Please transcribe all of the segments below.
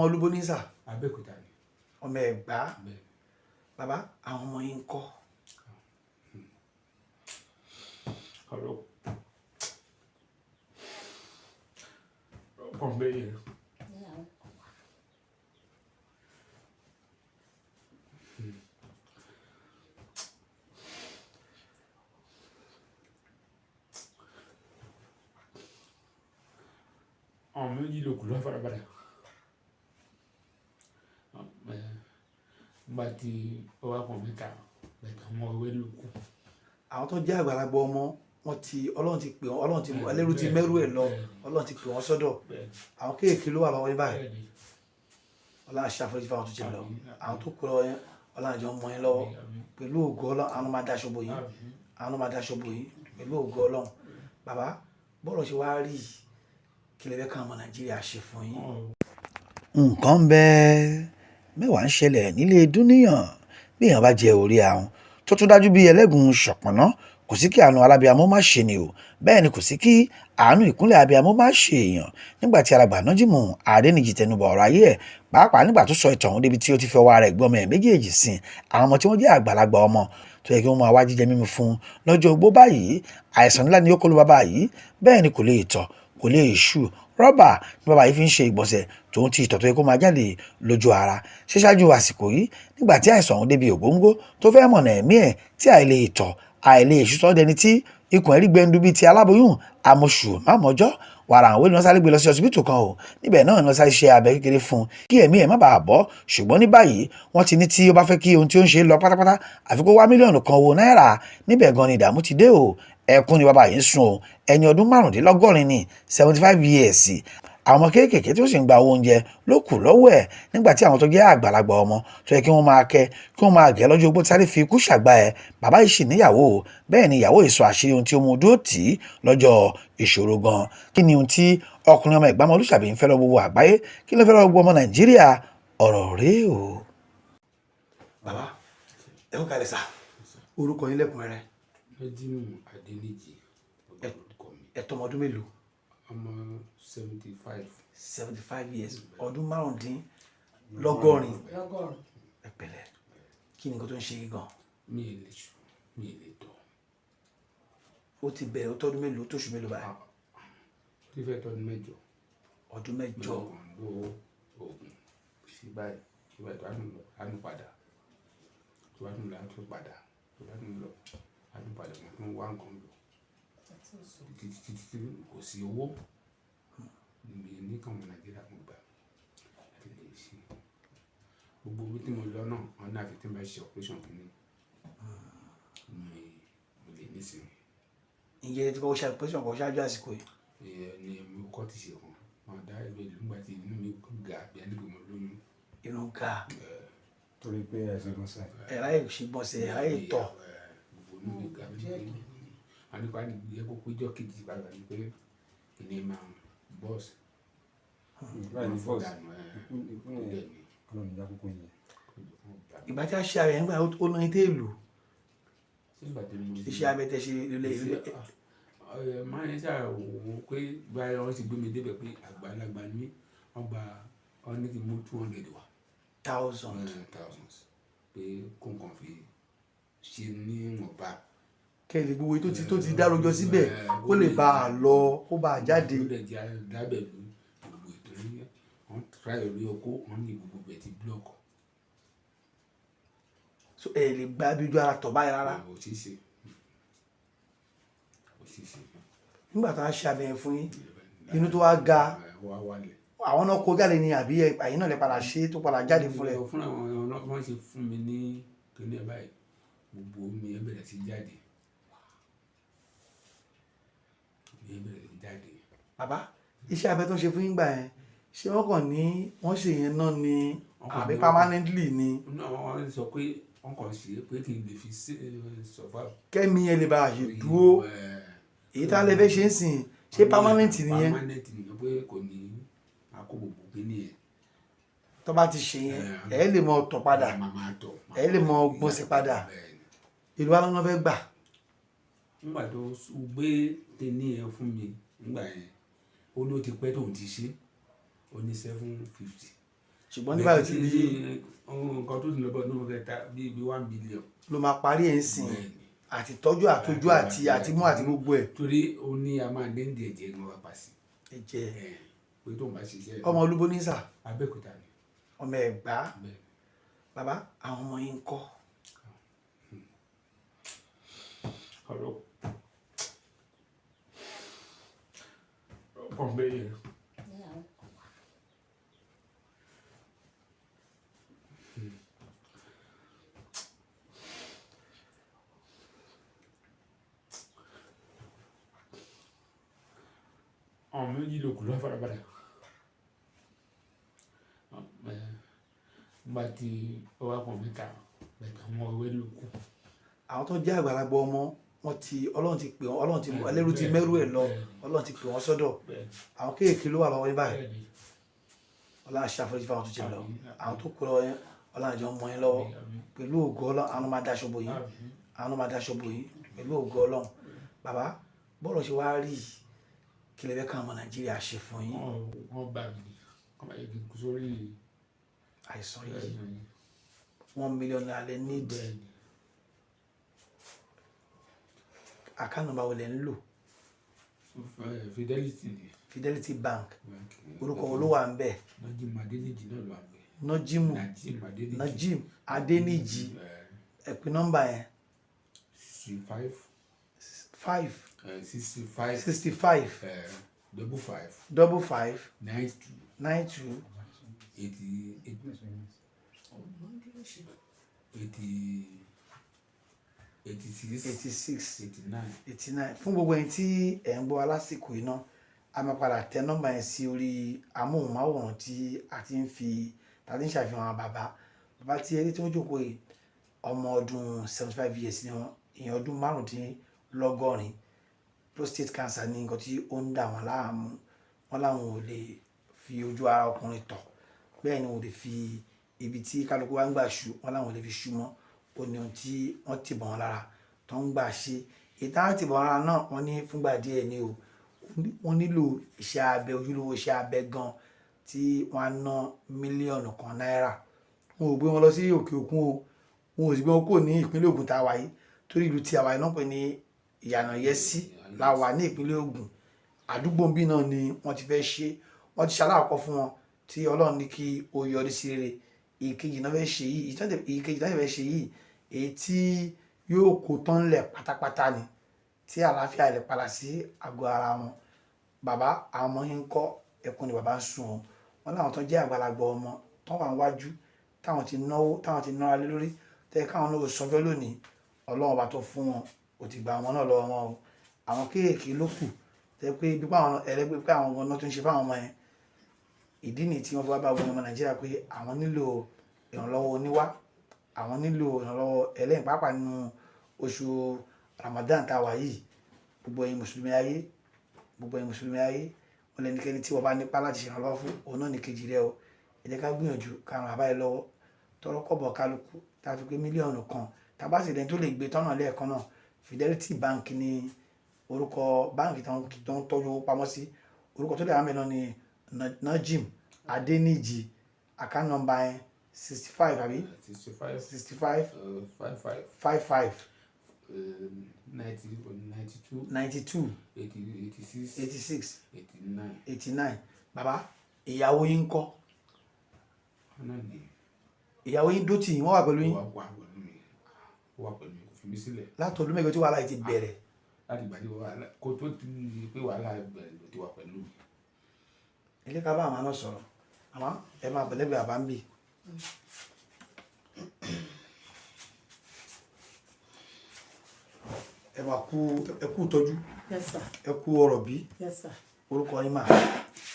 Ọmọ olúbo ní sà? Abẹ́òkúta ni. Ọmọ Ẹ̀gbá. Bẹ́ẹ̀. Bàbá, àwọn ọmọ yín ń kọ́? Ọ̀rọ̀ pọ̀ bẹ́ẹ̀ yẹn. Àwọn méjì ló kù lọ́wọ́ farabalẹ̀. Nígbà tí ó wá pọ̀ mẹ́ta bẹ̀tẹ̀, ọmọ ìwé ló kù. Àwọn tó jẹ́ àgbàlagbà ọmọ wọn ti, Ọlọ́run ti pè wọ́n, Ọlọ́run ti ẹlẹ́rú ti mẹ́rù ẹ̀ lọ, Ọlọ́run ti pè wọ́n sọ́dọ̀. Àwọn kéèké ló wà lọ́wọ́ yín báyìí. Bẹ́ẹ̀ ni. Ọlọ́run á ṣàforíjì fáwọn tó ti lọ. Àmín. Àwọn tó kù lọ́wọ́ yín, Ọlọ́run àjọ mọ́ yín lọ́wọ́. Àmín. Pẹ̀lú ògo Ọlọ́run, àwọn máa daṣọ bò yín. Àmín. Àwọn máa daṣọ bò yín pẹ̀lú ògo Ọlọ́run. Bàbá, bọ́ọ̀lù ṣe wá rí yìí, kí lè fẹ́ káwọn ọmọ Nàìjíríà ṣe fún yín? Nǹkan ń bẹ, mẹ́wàá ń ṣẹlẹ̀ nílé dúníyàn. Bí èèyàn bá jẹ orí ahun tó tún dájú bíi ẹlẹ́gùn ṣọ̀pọ̀nná, kò sí kí àánú alábíamọ má ṣe ni o. Bẹ́ẹ̀ ni kò sí kí àánú ìkúnlẹ̀ abiyamọ má ṣe èèyàn. Nígbà tí alàgbà Nájímù Adéníjì tẹnubọ̀ ọ̀rọ̀ ayé ẹ̀, pàápàá nígbà tó sọ ìtàn òun débi tí ó ti fi ọwọ́ ara ẹ̀ gbé ọmọ ẹ̀ méjèèjì sìn, àwọn ọmọ tí wọ́n jẹ́ àgbàlagbà ọmọ tó yẹ kí wọ́n máa wá jíjẹ mímu fún un lọ́jọ́ ogbó báyìí, àìsàn ńlá ni ó kọlu bàbá yìí. Bẹ́ẹ̀ ni kò lè tọ̀, kò lè ṣù, rọ́bà ni bàbá yìí fi ń ṣe ìgbọ̀nsẹ̀ tòun ti ìtọ̀ tó yẹ kó máa jáde lójú ara. Ṣíṣáájú àsìkò yìí, nígbà tí àìsàn ọ̀hún débi ògóńgó tó fẹ́ mọ̀nà ẹ̀mí ẹ̀, tí àìlè ìtọ̀, àìlè èṣù sọ́ dẹni tí ikùn ẹ̀rí gbẹndu bíi ti aláboyún àmọ̀ṣù mámọ́jọ́ wàrà, àwọn ènìyàn sáré gbé lọ sí ọsibítù kan o. Níbẹ̀ náà ni wọ́n sáré ṣe abẹ kékeré fún un kí ẹ̀mí ẹ̀ má bàa bọ́. Ṣùgbọ́n ní báyìí, wọ́n ti ní tí ó bá fẹ́ kí ohun tí ó ń ṣe lọ pátápátá, àfi kó wá 1 mílíọ̀nù owó náírà. Níbẹ̀ gan ni ìdààmú ti dé o. Ẹkún ni bàbá yìí ń sun o. Ẹni ọdún 85 ní, 75 years. Àwọn ọmọ kéékèèké tí ó sì ń gba owó oúnjẹ ló kù lọ́wọ́ ẹ̀, nígbà tí àwọn tó jẹ́ àgbàlagbà ọmọ tó yẹ kí wọ́n máa kẹ́, kí wọ́n máa gẹ̀ lọ́jọ́ ogbó, sáré fi ikú ṣàgbá ẹ̀. Bàbá yìí sì níyàwó o. Bẹ́ẹ̀ ni ìyàwó yìí sọ àṣírí ohun tí ó mú dúró tì í lọ́jọ́ ìṣòro gan. Kí ni ohun tí ọkùnrin ọmọ Ẹ̀gbá Ọmọlúṣàbí ń fẹ́ lọ gbogbo àgbáyé? Kí ló fẹ́ lọ gbogbo ọmọ Nàìjíríà? Ọ̀rọ̀ rèé o. Bàbá, ẹ kú kalẹ̀ sà. Orúkọ yín lẹ́kùnrẹ́rẹ́? Nájímù Adéníjì orúkọ mi. Ẹ tọmọ ọdún mélòó? Ọmọ 75. 75 years, ọdún 85. Lọ́gọ́rùn. Ẹ pẹ̀lẹ́. Kí ni nǹkan tó ń ṣe yín gan? Mi ì lè ṣù, mi ì lè tọ̀. Ó ti bẹ̀rẹ̀, ó tọ́dún mélòó, tóṣù mélòó báyìí? Tí fẹ́ tọdún 8. Ọdún 8. Mo kàn lo oògùn sí báyìí sí báyìí, tó bá tún lọ á tún padà, tó bá tún lọ á tún padà, tó bá tún lọ á tún padà. Mo tún wá nǹkan lò títí títí tí kò sí owó mi ní kàn mọ́ Nàìjíríà. Mo gbà láti lè ṣe gbogbo ibi tí mo lọ náà, wọn ní àfi tí n bá ṣe operation kìíní mi mo lè nísìnyí. Ǹjẹ́ ẹ ti kọ́kọ́ ṣe operation kan ṣáájú àsìkò yìí? Ìyẹn ni mo kọ́ ti ṣe kan, wọn dá ẹgbẹ́ ìlú nígbà tí inú mi ga bí ẹni pé mo lóyún. Inú ga? Torí pé àìsàn gbọ̀nsẹ̀. Ẹ ráyè ṣe gbọ̀nsẹ̀, ẹ ráyè tọ̀? Gbogbo inú mi ga bí ẹni pé mo lóyún. Wọn ní kó á ní yẹ kó péjọ kejì padà ní pé kìnìún máa bọ́ọ̀sì. Láì ní bọ́ọ̀sì. Dànù ẹ. Ikú ikú yẹn, Ọlọ́run ìyá kúkú yẹn. Ìgbà tí a ṣe abẹ yẹn gbà, ó lóyún téèlù? Nígbà tí mo Iṣẹ́ abẹ tẹ ṣe lélẹ̀ ilé? Ẹ máa ń ṣáà wò ó pé báyìí wọ́n ti gbé mi débẹ̀ pé àgbàlagbà ni mí. Wọ́n gba, wọ́n ní kí n mú 200 wá. Thousand? Thousands, pé kó nǹkan fi ṣe níwọ̀nba. Kẹ́lẹ̀ gbogbo èyí tó ti dárojọ síbẹ̀, kó lè bá a lọ, kó bá a jáde. Ó lè jẹ́ lábẹ́ ìlú gbogbo ètò ní wọ́n try orí oko, wọ́n ní gbogbo bẹ̀ ti block. So ẹ lè gba bí ojú ara tọ̀ báyìí rárá? Kò ṣeé ṣe, kò ṣeé ṣe. Nígbà tó a ṣe abẹ yẹn fún yín, inú tó wá ga, wá wálẹ̀. Àwọn náà kó jáde ni àbí ẹ̀yin náà lè padà ṣe tó padà jáde fún rẹ̀? Fún àwọn ọ̀nà wọ́n ṣe fún mi ní kíní ẹ̀ báyìí, gbogbo omi ẹ̀ bẹ̀rẹ̀ sí jáde, omi ẹ̀ bẹ̀rẹ̀ sí jáde. Bàbá, iṣẹ́ abẹ tó ń ṣe fún yín gbà yẹn, ṣé wọ́n kàn ní wọ́n ṣe yẹn náà ni Wọ́n kàn àbí permanently ni? Náà wọ́n sọ pé wọ́n kàn ṣe é pé kí n lè fi survive. Kẹ́mi yẹn lè bá a ṣe dúró. Èyí tá a lè fẹ́ ṣe ń sìn, ṣé permanent nìyẹn? Permanent nìyẹn, pé kò ní akó gbogbo kíní ẹ̀. Tó bá ti ṣe yẹn, ẹ lè mọ tọ̀ padà? Máa máa tọ̀. Ẹ lè mọ gbọ̀nsẹ̀ padà? Bẹ́ẹ̀ ni. Ìlú wa lọ́nà fẹ́ gbà. Nígbà tó gbé kíní yẹn fún mi nígbà yẹn, ó ló ti pẹ́ tóun ti ṣe, ó ní 750. Ṣùgbọ́n ní báyìí ti di nǹkan tó ti lọ bọ̀ ní kẹta bíi 1 billion. Ló máa parí ẹ̀ ń sìn? Bẹ́ẹ̀ni. Àti tọ́jú, àtọ́jú, àti mú àti gbogbo ẹ̀. Torí ó ní a máa dé ní ẹ̀jẹ̀ gan wa pa sí. Ẹ̀jẹ̀. Ẹ̀ pé tóun bá ṣiṣẹ́. Ọmọ olúbo ní sà? Abẹ́òkúta ni. Ọmọ Ẹ̀gbá. Bẹ́ẹ̀. Bàbá, àwọn ọmọ yín ń kọ́? Ọ̀rọ̀ pọ̀ bẹ́ẹ̀ yẹn. Àwọn méjì ló kù lọ́ farabalẹ̀ nígbà tí ó wá pọ̀ mẹ́ta bẹ̀tẹ̀ àwọn ọ̀wẹ́ ló kù. Àwọn tó jẹ́ àgbàlagbà ọmọ wọn ti, Ọlọ́run ti pè wọ́n, Ọlọ́run ti ẹlẹ́rú ti mẹ́rù ẹ̀ lọ, Ọlọ́run ti pè wọ́n sọ́dọ̀. Àwọn kéèké ló wà lọ́wọ́ yín báyìí. Bẹ́ẹ̀ni. Ọlọ́run ṣàforíjì fáwọn tó ti lọ. Àmín. Àwọn tó kú lọ́wọ́ yín, Ọlọ́run àjọ mọ́ yín lọ́wọ́. Àmín. Pẹ̀lú ògo Ọlọ́run, àwọn máa daṣọ bò yín. Àmín. Àwọn máa daṣọ bò yín pẹ̀lú ògo Ọlọ́run. Bàbá, bọ́ọ̀lù ṣe wá rí yìí, kí lè fẹ́ káwọn ọmọ Nàìjíríà ṣe fún yín? Wọ́n bá mi ní kọ́ máa yẹ kí n kú sórí àìsàn yìí. Ẹ̀sìn yìí. ₦1 million lẹ nídìí? Bẹ́ẹ̀ni. Account number wo lẹ ń lò? Fidelity ni. Fidelity Bank. Báńkì. Orúkọ wo ló wà ń bẹ̀? Najim Adeniji náà ló wà bẹ́ẹ̀. Najimu? Najim Adeniji. Najim Adeniji. Ẹ pè nọ́mbà yẹn. 65. Five. 65. 65. 55. 55. 92. 92. 88, 80, 86. 86. 89. 89. Fún gbogbo ẹni tí ẹ̀ ń gbọ́ wa lásìkò iná, a máa padà tẹ nọ́mbà yẹn sí orí amóhùnmáwòrán tí a ti ń fi ta ti ń ṣàfihàn àwọn bàbá bàbá tí ẹni tí wọ́n jókòó yìí. Ọmọ ọdún 75 years ni wọ́n, ìyẹn ọdún 85. Prostate cancer ní nǹkan tí ó ń dà wọ́n láàmú. Wọ́n láwọn ò lè fi ojú ara ọkùnrin tọ̀, bẹ́ẹ̀ ni wọ́n ò lè fi ibi tí kálukú wa ń gbà ṣu, wọ́n láwọn ò lè fi ṣu mọ́. Ó ní ohun tí wọ́n ti bọ̀ wọ́n lára tó ń gbà ṣe ìta ti bọ̀ wọ́n lára náà. Wọ́n ní fúngbà díẹ̀ ni o, wọ́n nílò iṣẹ́ abẹ, ojúlówó iṣẹ́ abẹ gan tí wọ́n á ná mílíọ̀nù 1 náírà. Wọn ò gbé wọn lọ sí òkè òkun o, wọn ò sì gbé wọn kúrò ní ìpínlẹ̀ Ògùn tá a wà yìí, torí ìlú tí a wà yìí náà pè ní Ìyànà Yẹsí la wà ní ìpínlẹ̀ Ògùn. Àdúgbò bí náà ni wọ́n ti fẹ́ ṣe. Wọ́n ti ṣaláàkọ́ fún wọn tí Ọlọ́run ní kí ó yọrí sí rere. Ìkejì náà fẹ́ ṣe yìí, ìkejì náà fẹ́ ṣe yìí, èyí tí yóò kó tán lẹ̀ pátápátá ni, tí àlàáfíà lè padà sí àgọ́ ara wọn. Bàbá, àwọn ọmọ yín ń kọ́? Ẹkún ni bàbá ń sun o. Wọn láwọn tó jẹ́ àgbàlagbà ọmọ tó wà níwájú, táwọn ti náwó, táwọn ti nára lé lórí, tẹ́ káwọn náà sọfẹ́ lónìí, Ọlọ́run ọba tó fún wọn ò ti gba àwọn náà lọ́wọ́ wọn o. Àwọn kéèké ló kù tẹ́ pé bí àwọn ẹlẹ́gbẹ́ pé àwọn ọmọ náà tó ń ṣe fáwọn ọmọ yẹn. Ìdí nìyí tí wọ́n fi wá bá gbogbo ọmọ Nàìjíríà pé àwọn nílò ìrànlọ́wọ́ oníwá, àwọn nílò ìrànlọ́wọ́ ẹlẹ́yìn, pàápàá nínú oṣù Ramadan tá a wà yìí. Gbogbo ẹ̀yin mùsùlùmí ayé, gbogbo ẹ̀yin mùsùlùmí ayé, wọn lẹ́nikẹ́ni tí wọ́n bá nípa láti ṣèrànlọ́wọ́ fún òun náà ní kejì rẹ o. Ẹ jẹ́ ká gbìyànjú ká ràn bàbá yìí lọ́wọ́. Tọrọ kọ́bọ̀ kálukú tá a fi pé mílíọ̀nù 1, tá a bá sì lẹ́ni tó lè gbé tọ́nà lẹ́ẹ̀kan náà. Fidelity Bank ní orúkọ báǹkì tó ń tọ́jú owó pamọ́ sí. Orúkọ tó lè wà mẹ́rin ní Najim Adeniji. Account number yẹn, 65, àbí? 65. 65. 55. 55. 90, 92. 92. 80, 86. 86. 89. 89. Bàbá, ìyàwó yín ńkọ́? Náà ni. Ìyàwó yín dó tì yín, wọ́n wà pẹ̀lú yín? Wà pẹ̀lú mi, ó wà pẹ̀lú mi, kò fi mí sílẹ̀. Látọdún 8 tí wàhálà yìí ti bẹ̀rẹ̀? Láti ìgbà tí wàhálà kó tó ti di pé wàhálà bẹ̀rẹ̀ ló ti wà pẹ̀lú mi. Ilé ká bá àwọn náà sọ̀rọ̀, àmọ́ ẹ máa bẹ̀lẹ́gbẹ̀ àbá ń bì. Ẹ máa kú, ẹ kú ìtọ́jú. Yes, sir. Ẹ kú ọ̀rọ̀ bí. Yes, sir. Orúkọ yín mà?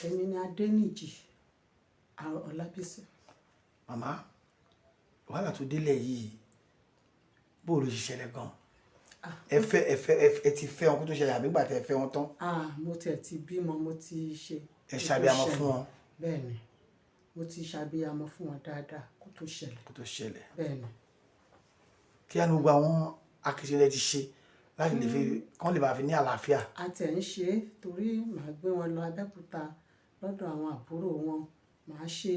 Èmi ni Adéníjì Ọlábísí. Màmá, wàhálà tó délẹ̀ yìí, bó ló ṣe ṣẹlẹ̀ gan? Ẹ fẹ́ ẹ fẹ́ ẹ ti fẹ́ wọn kó tó ṣẹlẹ̀, àbí gbà tẹ́ ẹ fẹ́ wọn tán? Ah, mo tiẹ̀ ti bímọ, mo ti ṣe. Ẹ ṣàbíamọ fún wọn? Bẹ́ẹ̀ ni, mo ti ṣàbíamọ fún wọn dáadáa kó tó ṣẹlẹ̀. Kó tó ṣẹlẹ̀. Bẹ́ẹ̀ ni. Kí á ní gbogbo àwọn akitiyan ẹ ti ṣe láti lè fi kán lè bá fi ní àlàáfíà? A tẹ̀ ń ṣe é torí màá gbé wọn lọ Abẹ́òkúta lọ́dọ̀ àwọn àbúrò wọn, màá ṣe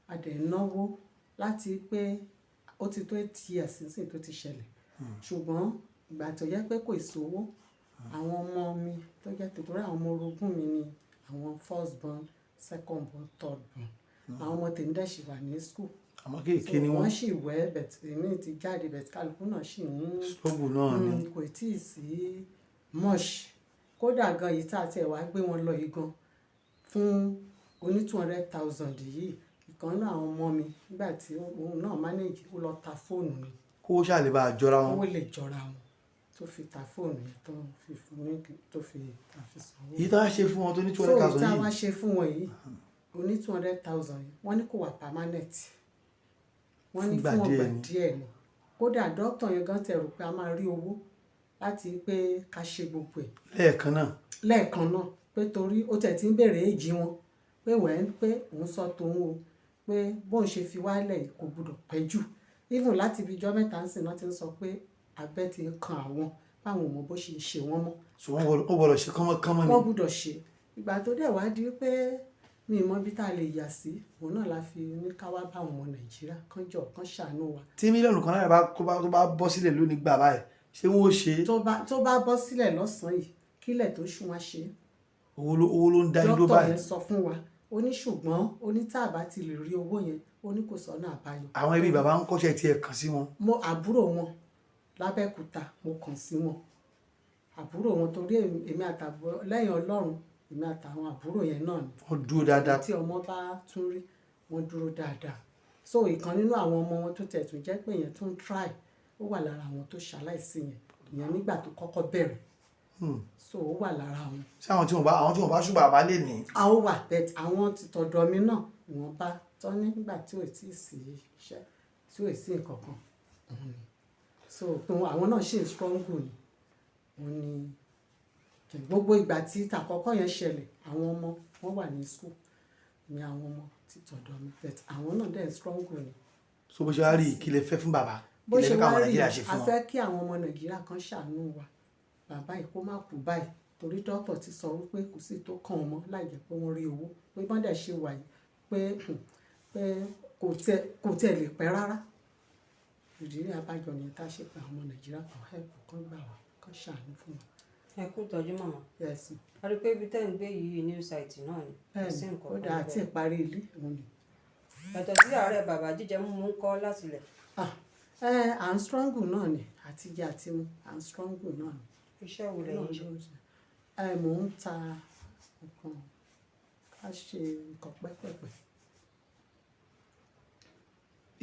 A dẹ̀ náwó láti pé ó ti tó 8 years sísìn tó ti ṣẹlẹ̀, ṣùgbọ́n ìgbà tó jẹ́ pé kò sówó, àwọn ọmọ mi tó jẹ́ tòtòrí àwọn ọmọ orogún mi ni àwọn first born, second born, third born. Àwọn ọmọ tèmi dẹ̀ ṣì wà ní school. Àmọ́ kéèké ni So wọ́n. Wọ́n sì wẹ́ but èmi ti jáde, but kálukú náà sì ń Struggle náà ni. Kò tí ì sí much. Kódà gan, yìí tá a tiẹ̀ wá gbé wọn lọ yìí gan fún oní 200,000 yìí, ìkan náà àwọn ọmọ mi, nígbà tí òun náà manage, ó lọ ta fóònù ni. Kó ṣáà lè bá a jọra wọn. Owó lè jọra wọn tó fi ta fóònù yẹn, tó fi fún ní, tó fi ta fi sanwó. Èyí tó wá ṣe fún wọn tó ní two So hundred èyí thousand tá a wá yìí? ṣe fún wọn yìí, oní 200,000 yìí, wọ́n ní kò wà permanent. Wọ́n ní Fúngbà fún díẹ̀ ọgbà ni. díẹ̀ ni. Kódà dókítà yẹn gan tẹ̀ rò pé a máa rí owó láti pé ká ṣe gbogbo ẹ̀ Lẹ́ẹ̀kan náà. lẹ́ẹ̀kan náà, pé torí ó tẹ̀ tí ń bèrè èjì wọn, pé wẹ́n pé òun sọ tòun o, pé bóun ṣe fi wálẹ̀ yìí kò gbọdọ̀ pẹ́ jù. Even láti ibi ijọ́ 3 ń sìn náà ti ń sọ pé abẹ́ ti ń kan àwọn, báwọn ò mọ bó ṣe ń ṣe wọ́n mọ́. So wọ́n gbọ́dọ̀ ṣe kánmọ́kánmọ́ ni. Wọ́n gbọ́dọ̀ ṣe. Ìgbà tó dẹ̀ wá di pé mi ì mọ ibi tá a lè yà sí, òun náà la fi ní ká wá bá àwọn ọmọ Nàìjíríà kán jọ kán ṣàánú wa. Tí 1 mílíọ̀nù náírà bá tó bá bọ́ sílẹ̀ lónìí gbà báyìí, ṣé wọ́n ó ṣe é? Tó bá bọ́ sílẹ̀ lọ́sàn-án yìí, kílẹ̀ tó ṣú, wá ṣe é. Owó ló ń dá yín dúró Dókítà báyìí. yẹn sọ fún wa, ó ní ṣùgbọ́n ó ní tá a bá ti lè rí owó yẹn, ó ní kò sọ́nà àbáyọ. Àwọn ẹbí bàbá ń kọ́ṣẹ́ tiẹ̀ kàn sí wọn? Mo àbúrò wọn lábẹ́òkúta, mo kàn sí wọn, àbúrò wọn, torí èmi àtàbúrò, lẹ́yìn Ọlọ́run, èmi àtàwọn àbúrò yẹn náà ni. Wọ́n dúró dáadáa. Tí ọmọ bá tún rí, wọ́n dúró dáadáa. So ìkan nínú àwọn ọmọ wọn tó tẹ̀ tún jẹ́ pé yẹn tún try, ó wà lára àwọn tó ṣaláìsí yẹn, ìyẹn nígbà tó kọ́kọ́ bẹ̀rẹ̀. So ó wà lára wọn. Ṣé àwọn tí wọ́n bá ṣùgbọ́n àbá lè ní? A ó wà, but àwọn ti tọ̀dọ̀ mi náà, ìwọ̀nba tọ́ nígbà tí ò tí ì sí iṣẹ́, tí ò sí nǹkan kan, òun ni. So àwọn náà ṣì ń struggle ni. Òun ni gbogbo ìgbà tí tàkọ́kọ́ yẹn ṣẹlẹ̀, àwọn ọmọ wọn wà ní school ní, àwọn ọmọ ti tọ̀dọ̀ mi, but àwọn náà dẹ̀ struggle ni. So bó ṣe wá rí, kí lẹ fẹ́ fún bàbá? Bó Kí lẹ ṣe fẹ́ wá káwọn rí, Nàìjíríà ṣe a fún wọn? fẹ́ kí àwọn ọmọ Nàìjíríà kan ṣàánú wa, bàbá yìí kó má kú báyìí, torí dókítà ti sọ wípé kò sí tó kàn wọ́n mọ́ láì jẹ́ pé wọ́n rí owó, pé bọ́n dẹ̀ ṣe wà yìí, pé kò tiẹ̀ lè pẹ́ rárá. Ìrírí abájọ nìyẹn tá a ṣe pé àwọn ọmọ Nàìjíríà kan help, kan gbà wá, kan ṣàánú fún wa. Ẹ kú ìtọ́jú, màmá. Yes. A rí i pé ibi tẹ́ ń gbé yìí, new site náà ni, kò sí Bẹ́ẹ̀ni. nǹkan Kódà kan àti níbẹ̀. ìparí ilé òun ni. Yàtọ̀ sí àárẹ̀ bàbá, jíjẹ múmu ń kọ́ láti ilẹ̀? Ah, ẹ à ń struggle náà ni, àti jẹ àti mu, à ń struggle náà ni. Iṣẹ́ wo lẹ̀yin ṣe? Ẹ mò ń ta nǹkan, ká ṣe nǹkan pẹ́pẹ̀pẹ́.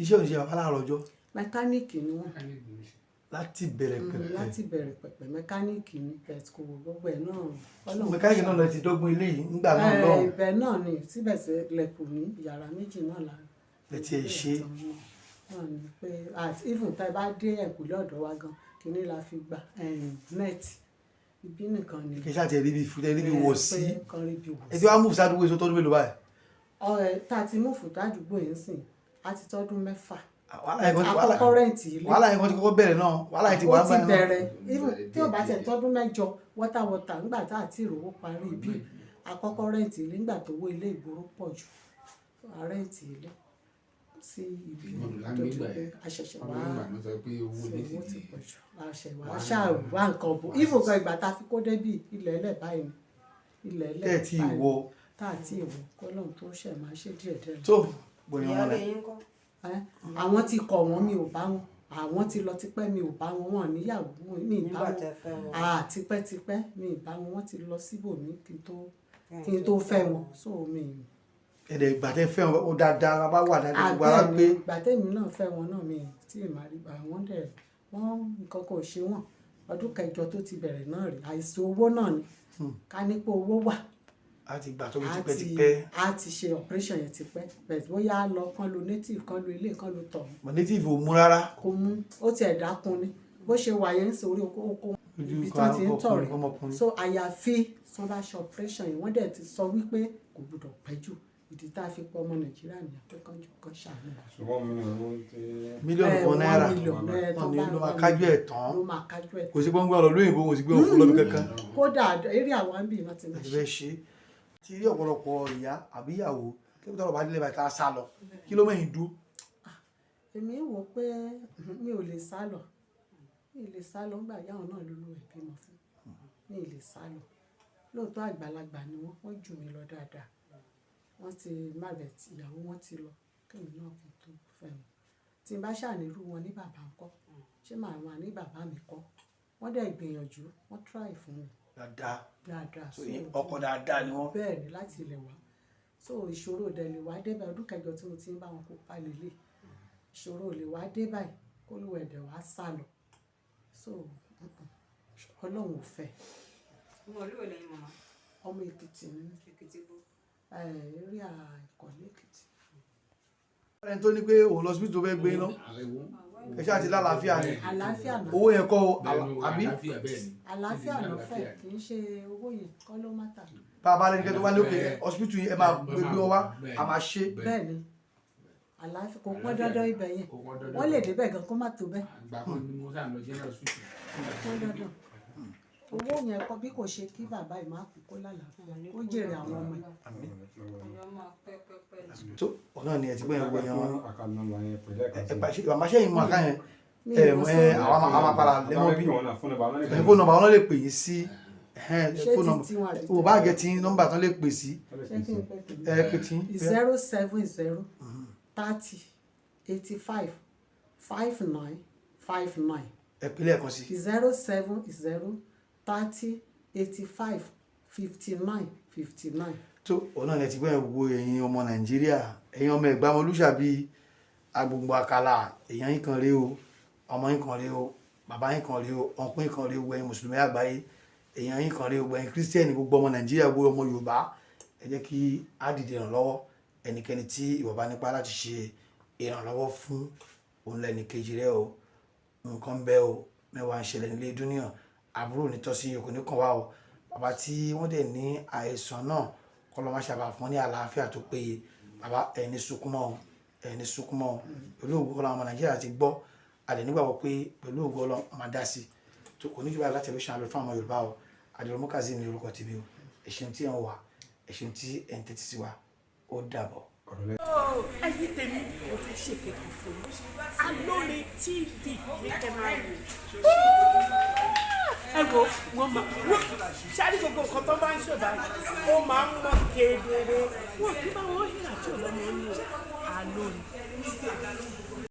Iṣẹ́ òṣìṣẹ́ bàbá láàárọ̀ ọjọ́? Mẹkáníìkì ni wọ́n. Mechanic ní ṣe. Láti bẹ̀rẹ̀ pẹ̀pẹ̀. Láti bẹ̀rẹ̀ pẹ̀pẹ̀, mẹkáníìkì ni, bẹ̀t kò gbogbo ẹ̀ náà. Ọlọ́run Mẹkáníìkì náà lọ ti dọ́gbọ́n eléyìí nígbà náà lọ́hùn. Ibẹ̀ náà ni, síbẹ̀síbẹ̀ kò ní yàrá méjì náà la Lẹ tiẹ̀ ṣe. Náà ni pé at even tá ẹ bá dé ẹ̀kúlé ọ̀dọ̀ wa gan, kínní la fi gba net, ibi nìkan ni. Kí n ṣáà tiẹ̀ ríbi fún, ríbi wọ̀ sí. Pé kan ríbi wọ̀. Ẹ ti wá move sádùúgbò èso tọdún mélòó báyìí? Ọ̀rẹ́ tá a ti move dádùúgbò yìí sìn, á ti tọ́dún 6. Wàhálà yẹn kan ti wàhálà Àkọ́kọ́ rent ilé. Wàhálà yẹn kan ti kọ́kọ́ bẹ̀rẹ̀ náà, wàhálà yẹn ti wà Ó ti báyìí náà. bẹ̀rẹ̀. Even tí ò bá tẹ̀ tọ́dún 8, wọ́tàwọ́tà, nígbà tá àti ìrówó parí ibi àkọ́kọ́ rent ilé, nígbà tó wó ilé ìgboro pọ̀ jù, a rent ilé sí ibi tó di pé a ṣẹ̀ṣẹ̀ wá. Wọ́n nígbà náà sọ pé owó ilé owó ti ti di pọ̀ jù, a ṣẹ̀ wá ṣáà wá nǹkan bò. Even gan, ìgbà tá a fi kó débì, ilẹ̀ ẹlẹ̀ báyìí ni, ilẹ̀ ẹlẹ̀ Tẹ́ ẹ̀ tí ì báyìí. wọ. Tá à tí ì wọ, kọ́lọ́run tó ṣẹ̀ máa ṣe díẹ̀ díẹ̀. Tó bóyá wọn Ìyáálé rẹ. yín kọ́? Ẹ́, àwọn ti kọ̀ wọ́n, mi ò bá wọn. Àwọn ti lọ tipẹ́, mi ò bá wọn. Wọn níyàwó, mi ì bá Nígbà wọn. tẹ́ fẹ́ wọn? Ah, tipẹ́tipẹ́ mi ì bá wọn. Wọ́n ti lọ síbòmí kí n tó fẹ́ wọn, so mi. Ẹ̀dẹ̀ ìgbà tẹ́ fẹ́ wọn, ó dáadáa bá wà dáadáa, gbogbo ara Àbẹ́ẹ̀ pé. ni, ìgbà tẹ́mi náà fẹ́ wọn náà, mi tí ì máa rí àwọn dẹ̀ wọ́n, nǹkan kò ṣe wọ́n. Ọdún 8 tó ti bẹ̀rẹ̀ náà rí, àìsí owó náà ni. Ká ní pé owó wà, A ti gbà tó fi a tipẹ́ ti tipẹ́. A ti ṣe operation yẹn tipẹ́, but bóyá lọ kán lo native, kán lo ilé, kán lo tọ̀hún. Mọ̀ native ò mú rárá. Kò mú, ó tiẹ̀ dákun ni. Bó ṣe wà yẹn ń sọ orí oko oko Ojú ibi kan tán ti ń tọ̀ rẹ̀. ọmọkùnrin. So àyàfi tí wọ́n bá ṣe operation yìí, wọ́n dẹ̀ ti sọ wípé kò gbọdọ̀ pẹ́ jù. Ìdí tá a fi pọ̀ ọmọ Nàìjíríà nìyẹn, pé kán jọ kán ṣàánú wa. Ṣùgbọ́n mi ò rówó tí Mílíọ̀nù kan náírà 1 million wọn tó ni bá ló máa 1 kájú ẹ̀ million tán. Ló máa kájú ẹ̀. Kò sí gbọ́ngbọ́n lọ lóyìnbó, kò sí gbé wọn fún lọ́bì kankan. Kódà eré àwọn àbí iná ti máa Ẹ ti ṣe. fẹ́ ṣe ti rí ọ̀pọ̀lọpọ̀ ìyá àbí ìyàwó. Kí ló tọrọ bá délé báyìí tá a sá lọ, kí ló mẹ́yìn dúró? Èmi ń wò ó pé mi ò lè sá lọ, mi ò lè sá lọ nígbà yáwọn náà ló lù ẹ̀ bímọ fún mi, ò lè sá lọ. Lóòótọ́ àgbàlagbà ni wọ́n, wọ́n jù mí lọ dáadáa, wọ́n ti má bẹ̀ tí ìyàwó wọn ti lọ kémi náà kí n tó fẹ́ wọn. Tí n bá ṣànírú wọn ní bàbá ńkọ́, ṣé màá wà ní bàbá mi kọ́? Wọ́n dẹ̀ gbìyànjú, wọ́n try fún mi dáadáa dáadáa. So ọkọ dáadáa ni wọ́n. Bẹ́ẹ̀ ni, láti ilẹ̀ wá. So ìṣòro ò dẹ̀ lè wá dé báyìí. Ọdún kẹjọ tí mo ti ń bá wọn kópa lélẹ̀, ìṣòro ò lè wá dé báyìí kó ló ẹ̀dẹ̀ wá sá lọ. So Ọlọ́run ò fẹ́. Ọmọ ìlú wo lẹ́yìn màmá? Ọmọ Èkìtì ni mí. Èkìtì bó? Area Ìkọ̀lé Èkìtì. Ẹni tó ní pé òun lọ síbítù tó fẹ́ gbé iná, ẹ ṣáà ti lálàáfíà ni. Àlàáfíà náà. Owó yẹn kọ́ o, àbí? Àlàáfíà ló fẹ́, kì í ṣe owó yẹn kọ́ ló má tà. Bá a bá lẹ́nikẹ́ tó bá ní òkè hospital yẹn, ẹ máa gbé wọn wá, a máa ṣe. Bẹ́ẹ̀ ni, àlàáfíà kò pọ́n dandan ibẹ̀ yẹn, wọ́n lè débẹ̀ gan kó má tó bẹ́ẹ̀. Àgbà kan ni mo sáà lọ general hospital. Kò pọ́n dandan owó yẹn kọ́, bí kò ṣe kí bàbá yìí má kú kó lálàáfíà, ó jèrè àwọn ọmọ ẹ̀. Ọjọ́ máa pẹ́ pẹ́ pẹ́ ni. Tó ọ̀nà ni ẹ ti gbọ́ yẹn, gbọ́ yẹn wọn. Account number yẹn pẹ̀lú ẹ̀kan Ẹ sí. pa ṣe màmá sẹ́yìn mú àká yẹn? Mi Ẹ ò mọ̀ ẹ sọ́nà. àwọn àwọn apara lẹ́mọ́ bí Wọn náà fóònù number wọn lè pè ẹ phone number wọn lè pè yín sí ẹ Ṣé phone ti number tiwọn àbí o bá gẹ tí nọ́mbà tán lè pè sí. Ṣé kí n pẹ́ tèmi? Ẹ pè tí. 07030855959. Ẹ pè lẹ́ẹ̀kan sí. 07030855959. Tó ọ̀nà ni ẹ ti gbọ́ yẹn, wo ẹ̀yin ọmọ Nàìjíríà, ẹ̀yin ọmọ Ẹ̀gbá Ọmọlúṣàbí agbègbè àkàlà, èèyàn yín kan rèé o, ọmọ yín kan rèé o, bàbá yín kan rèé o, ọ̀nkún yín kan rèé o, ẹ̀yin mùsùlùmí àgbáyé, èèyàn yín kan rèé o, ẹ̀yin kírísítẹ́nì, gbogbo ọmọ Nàìjíríà, gbogbo ọmọ Yorùbá, ẹ jẹ́ kí á dìde ìrànlọ́wọ́. Ẹnikẹ́ni tí ìwọ bá nípa láti ṣe ìrànlọ́wọ́ fún òun lẹ́ni kejì rẹ o. Nǹkan bẹ́ o, mẹ́wàá ń ṣẹlẹ̀ nílé dúníyàn, àbúrò ní tọ́sí yòókù ní kàn wá o. Bàbá tí wọ́n dẹ̀ ní àìsàn náà, kọ́ lọ́ máa ṣàbà fún ní àlàáfíà tó péye. Bàbá, ẹni sunkún mọ́ o, ẹni sunkún mọ́ o. Pẹ̀lú ògo Ọlọ́run, ọmọ Nàìjíríà ti gbọ́ àdé nígbàgbọ́ pé pẹ̀lú ògo Ọlọ́run máa dá sí i tó kò ní jù báyìí láti ẹ̀rọ ṣàn àlọ́ fún àwọn Yorùbá o. Àdìrọ̀mú Kazeem ní orúkọ tèmi o. Ẹ ṣeun tí ẹ̀ ń wà, ẹ ṣeun tí ẹ̀ ń tẹ́tí sí wa, ó dàbọ̀. Ọ̀rọ̀ lẹ́ Ẹ̀yin tèmi, mo fẹ́ ṣèkéde fún yín. Alóore TV ní kẹ́ máa wò. Ẹ wo, wọn máa wọ́n ṣáàrí gbogbo nǹkan tó bá ń ṣe báyìí, ó máa ń mọ kedere. Wọn kí bá wọn hìlà tí ò lọ́mọ ní o. Alóore.